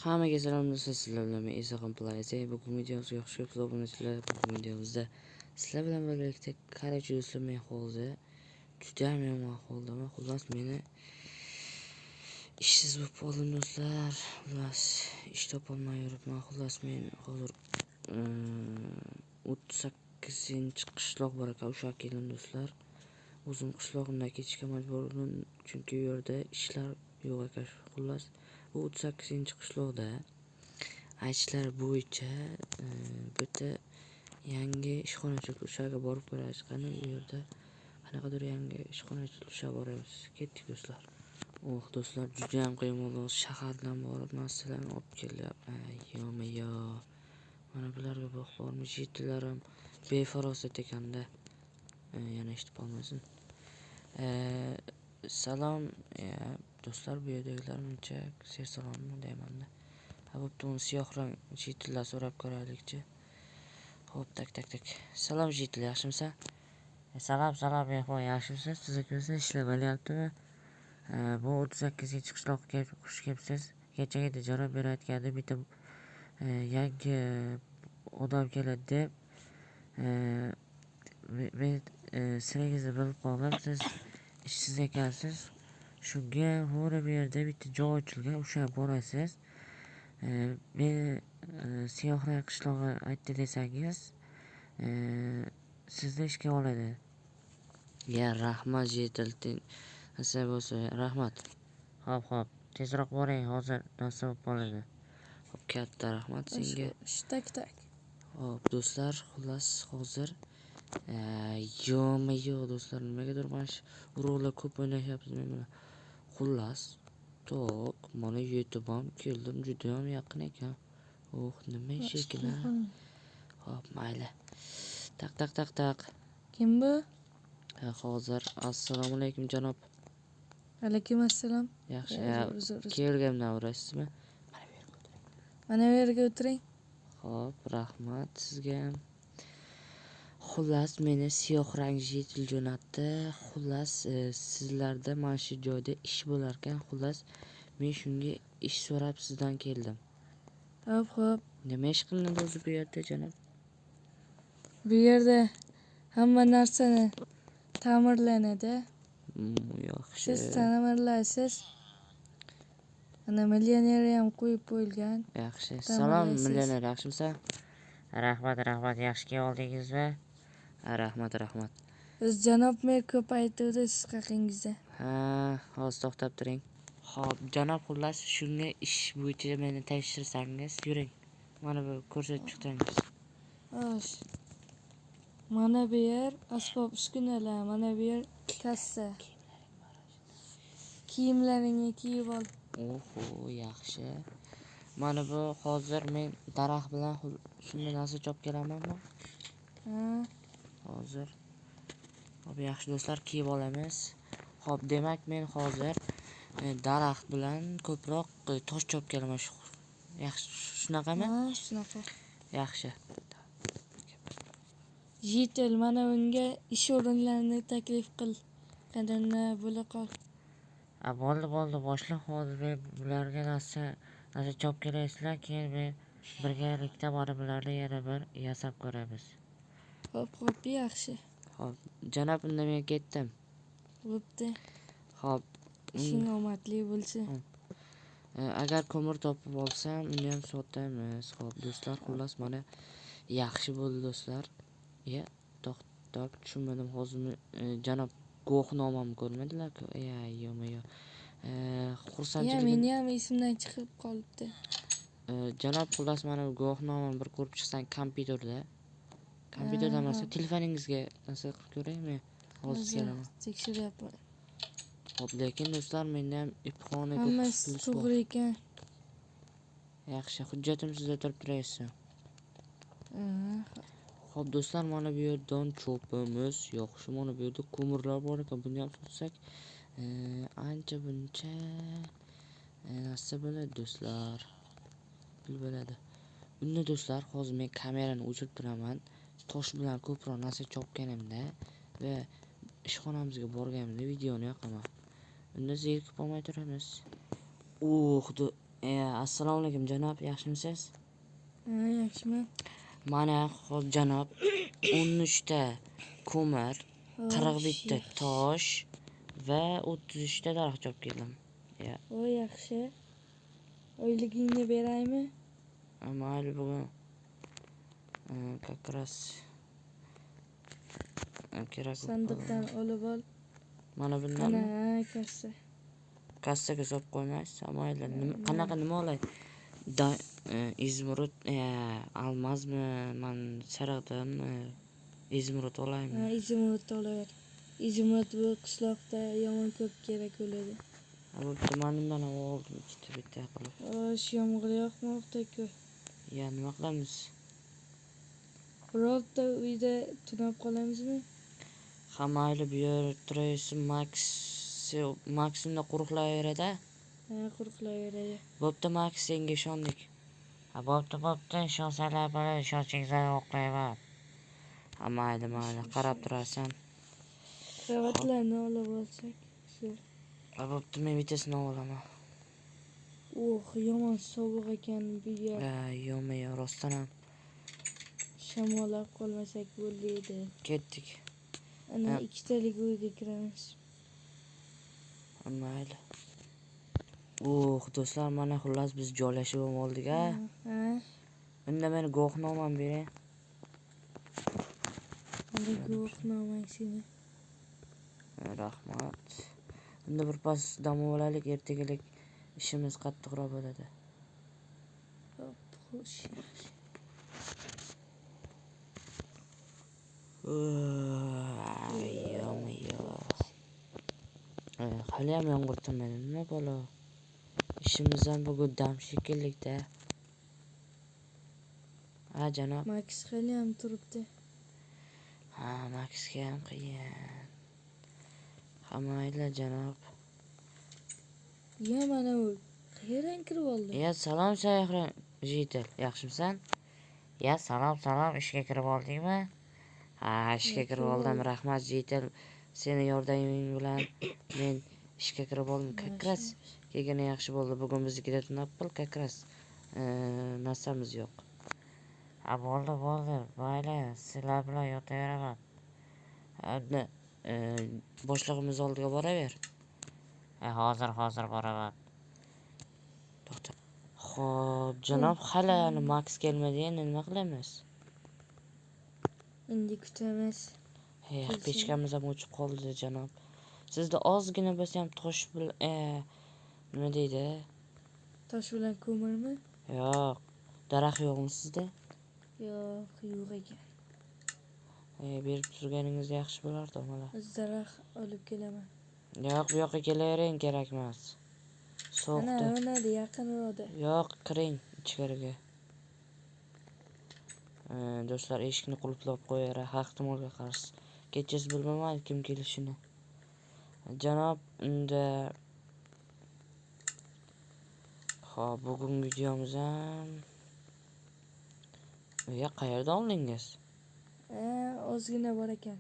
Hammaga salom do'stlar, sizlar bilan men Isaxon Plaza. Bugungi videomizga xush kelibsiz obunachilar. Bugungi videomizda sizlar bilan birgalikda короче do'stlar, men hozir juda ham yomon ahvoldaman. Xullas, meni ishsiz bo'lib qoldim do'stlar. Xullas, ish topolmay yuribman. Xullas, men hozir 38-qishloq bor ekan, o'sha keldim do'stlar. O'zim qishlog'imdan ketishga majbur bo'ldim, chunki u yerda ishlar yo'q ekan. Xullas, bu 38-qishloqda aytishlari bo'yicha bu yerda yangi ishxona ochildi. O'sha yerga borib ko'ramiz. Qani u yerda qanaqadir yangi ishxona ochildi, o'sha boramiz. Ketdik do'stlar. Oh do'stlar, juda ham qiyin bo'ldi. Shahardan borib narsalarni olib kelyapman. Yo-yo. Mana bularga boq bormi? Jetilar ham befarosat ekanda. Yana eshitib qolmasin. Salom do'stlar, bu yerdagilar muncha sersalommi deymanda. Ha, bo'pti, uni siyoh rang jitillar so'rab ko'raylikchi. Xo'p, tak tak tak. Salom jitil, yaxshimisan? Salom, salom mehmon, yaxshimisiz? Tuzukmisiz? Ishlar bo'lyaptimi? Bu 38-qishloqqa xush kelibsiz. Kechagina javob berayotganda bitta yangi odam keladi deb men siringizni bilib qoldim. Siz ishsiz ekansiz. Shunga hozir bu yerda bitta joy ochilgan, o'sha borasiz. Meni Siyohrang qishlog'i aytdi desangiz, sizni ishga oladi. Ya, rahmat jitil, narsa bo'lsa, rahmat. Xo'p, xo'p, tezroq boring, hozir narsa bo'lib qoladi. Xo'p, katta rahmat senga. Tak tak. Xo'p, do'stlar, xullas hozir yo'q do'stlar, nimagadir mana shu urug'lar ko'p o'ynashyapmiz men bilan. Xullas, to'q, mana yetib ham keldim, juda ham yaqin ekan. Oh, nima ish ekan a? Xo'p, mayli. Tak tak tak tak. Kim bu? Hozir assalomu alaykum janob. Alaykum assalom. Yaxshi, kelganimdan urasizmi? Mana bu yerga o'tiring. Mana bu yerga o'tiring. Xo'p, rahmat sizga ham. Xullas, meni siyoh rang jitil jo'natdi. Xullas, sizlarda mana shu joyda ish bo'lar ekan. Xullas, men shunga ish so'rab sizdan keldim. Xo'p, xo'p. Nima ish qilinadi o'zi bu yerda, janob? Bu yerda hamma narsani ta'mirlanadi. Yaxshi. Siz ta'mirlaysiz. Ana millioner ham qo'yib qo'yilgan. Yaxshi. Salom millioner, yaxshimisan? Rahmat, rahmat. Yaxshi kelib oldingizmi? Rahmat, rahmat. Biz janob mer ko'p aytuvdi siz haqingizda. Ha, hozir to'xtab turing. Xo'p, janob, xullas shunga ish bo'yicha meni tekshirsangiz, yuring. Mana bu ko'rsatib chiqsangiz. Xo'sh. Mana bu yer asbob uskunalar, mana bu yer kassa. Kiyimlaringni kiyib ol. Oho, yaxshi. Mana bu hozir men daraxt bilan shunday narsa chopib kelamanmi? Ha. Hozir. Xo'p, yaxshi do'stlar, kiyib olamiz. Xo'p, demak men hozir daraxt bilan ko'proq tosh chopib kelaman. Yaxshi, shunaqami? Ha, shunaqa. Yaxshi. Jitel, mana unga ish o'rinlarini taklif qil. Qadamda bo'la qol. Ha, bo'ldi, bo'ldi, boshliq. Hozir men bularga narsa chopib kelaysizlar, keyin men birgalikda mana bularni yana bir yasab ko'ramiz. Xo'p, xo'p, yaxshi. Xo'p, janob, unda men ketdim. Bo'pti. Xo'p, ishing omadli bo'lsin. Agar ko'mir topib olsam, uni ham sotamiz. Xo'p, do'stlar, xullas mana yaxshi bo'ldi do'stlar. Ya, to'xtab tushunmadim. Hozir janob guvohnomamni ko'rmadilar-ku. Ya, yo'q-yo'q. Xursandchiligim. Ya, meni ham esimdan chiqib qolibdi. Janob, xullas mana bu guvohnomamni bir ko'rib chiqsang kompyuterda. Kompyuterda emas, telefoningizga narsa qilib ko'raymi? Hozir kelaman. Tekshiryapman. Xo'p, lekin do'stlar, menda ham ipxona ko'p Hammasi to'g'ri ekan. Yaxshi, hujjatim sizda turib turaysiz. Xo'p, do'stlar, mana bu yerdan cho'pimiz yaxshi, mana bu yerda ko'mirlar bor ekan, buni ham sotsak, ancha buncha narsa bo'ladi do'stlar. Pul bo'ladi. Unda do'stlar, hozir men kamerani o'chirib turaman. Tosh bilan ko'proq narsa chopganimda va ishxonamizga borganimda videoni yoqaman. Unda zerikib qolmay turamiz. Oh, Assalomu alaykum janob, yaxshimisiz? Ha, yaxshiman. Mana hop janob, 13 ta ko'mir, 41 ta tosh va 33 ta daraxt olib keldim. Ya. O, yaxshi. Oyligingni beraymi? Mayli, bugun как раз kerak. Sandiqdan olib ol. Mana bundanmi? Ana, kassa. Kassaga solib qo'ymaysiz, mayli. Qanaqa nima olay? Da, izmurud, almazmi? Man sariqdanmi? Izmurud olaymi? Ha, izmurud olaver. Izmurud bu qishloqda yomon ko'p kerak bo'ladi. Ha, bo'pti, man undan ham oldim ikkita bitta qilib. Xo'sh, yomg'ir yoqmoqda-ku. Ya, nima qilamiz? Birorta uyda tunab qolamizmi? Ha, mayli, bu yer turaversin, Max unda qo'riqlayveradi. Ha, qo'riqlayveradi. Bo'pti, Max, senga ishondik. Ha, bo'pti, bo'pti, ishonsalar bo'ladi, ishonchingizdan oqlayman. Ha, mayli, mayli, qarab turasan. Kravatlarni olib olsak. Ha, bo'pti, men bittasini olaman. Oh, yomon sovuq ekan bu yer. Ha, yo'qmi, yo'q, rostdan ham. Shamollab qolmasak bo'ldi edi. Ketdik. Ana ikkitalik uyga kiramiz. Mayli. Oh, do'stlar, mana xullas biz joylashib ham oldik, a? Ha. Unda meni guvohnomam bering. Mana guvohnomang seni. Rahmat. Unda bir pas dam olaylik, ertagalik ishimiz qattiqroq bo'ladi. Hop, xo'sh, yaxshi. Yo'q, yo'q. Hali ham yomg'ir tinmadi. Nima balo? Ishimiz ham bugun dam shekillikda. Ha, janob. Max hali ham turibdi. Ha, Maxga ham qiyin. Ha, mayli, janob. Ya, mana u qayerdan kirib oldi? Ya, salom, shayx jitel. Yaxshimisan? Ya, salom, salom, ishga kirib oldingmi? Ha, ishga kirib oldim. Rahmat, jitel. Seni yordaming bilan men ishga kirib oldim. Как раз kelgani yaxshi bo'ldi. Bugun biznikida tunab qol, как раз narsamiz yo'q. Ha, bo'ldi, bo'ldi. Mayli, sizlar bilan yotaveraman. Endi boshlig'imiz oldiga boraver. Hozir, hozir boraman. To'xta. Xo'p, janob, hali Max kelmadi, endi nima qilamiz? Endi kutamiz. Hey, pechkamiz ham o'chib qoldi, janob. Sizda ozgina bo'lsa ham tosh bilan, nima deydi? Tosh bilan ko'mirmi? Yo'q. Daraxt yo'qmi sizda? Yo'q, yo'q ekan. Berib turganingiz yaxshi bo'lardi, omala. O'z daraxt olib kelaman. Yo'q, bu yoqqa kelavering, kerak emas. Sovuqda. Ana, ana, yaqinroqda. Yo'q, kiring ichkariga. Do'stlar, eshikni qulflab qo'yar, har ehtimolga qarshi. Kechasi bilmayman kim kelishini. Janob, unda xo'p, bugungi videomiz ham ya qayerda oldingiz? Ozgina bor ekan.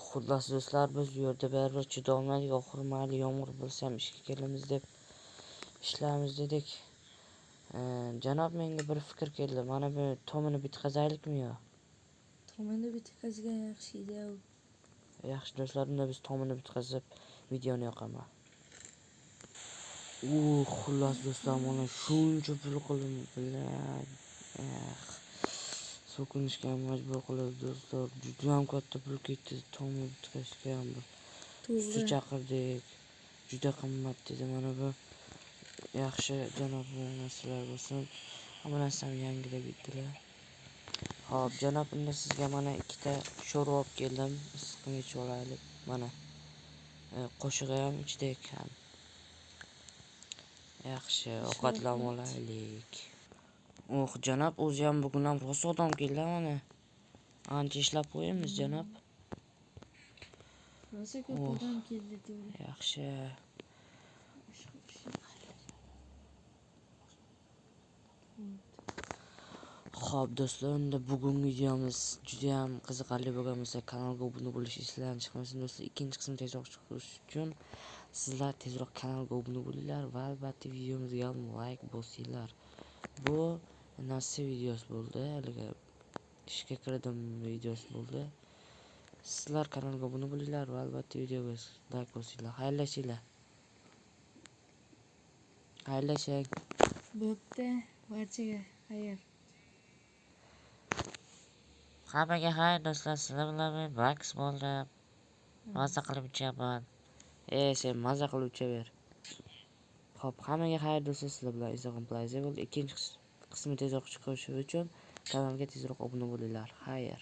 Xullas do'stlar, biz bu yerda baribir chidolmadik. Oxiri mayli yomg'ir bo'lsa ham ishga kelamiz deb ishlaymiz dedik. Janob, menga bir fikr keldi. Mana bu tomini bitqazaylikmi yo? Tomini bitqazgan yaxshi edi. Yaxshi do'stlar, unda biz tomini bitqazib videoni yoqaman. Xullas do'stlar, mana shuncha pul qildim, bilan so'kinishga ham majbur qiladi do'stlar. Juda ham katta pul ketdi tomni bitqazishga ham. Bir usta chaqirdik, juda qimmat dedi. Mana bu yaxshi janob, narsalar bo'lsin. Hamma narsam yangi deb aytdilar. Xo'p, janob, unda sizga mana ikkita sho'rva olib keldim. Issiqni ichib olaylik. Mana qo'shig'i ham ichida ekan. Yaxshi, ovqatlanib olaylik. Oh, janob, o'zi ham bugun ham rosa odam keldi mana. Ancha ishlab qo'yamiz, janob. Rosa ko'p odam keldi, to'g'ri. Yaxshi. Xo'p, do'stlar, unda bugungi videomiz juda ham qiziqarli bo'lgan bo'lsa, kanalga obuna bo'lish esdan chiqmasin do'stlar. Ikkinchi qism tezroq chiqishi uchun Sizlar tezroq kanalga obuna bo'linglar va albatta videomizga ham like bosinglar. Bu narsa videosi bo'ldi. Haligi ishga kirdim videosi bo'ldi. Sizlar kanalga obuna bo'linglar va albatta videoga like bosinglar. Xayrlashinglar. Xayrlashing. Bo'pti, barchaga xayr. Hammaga xayr do'stlar, sizlar bilan men Max bo'ldim. Maza qilib ichaman. Sen maza qilib ichaver. Xo'p, hammaga xayr do'stlar, sizlar bilan Isoxon Plaza bo'ldi. Ikkinchi qismi tezroq chiqishi uchun kanalga tezroq obuna bo'linglar. Xayr.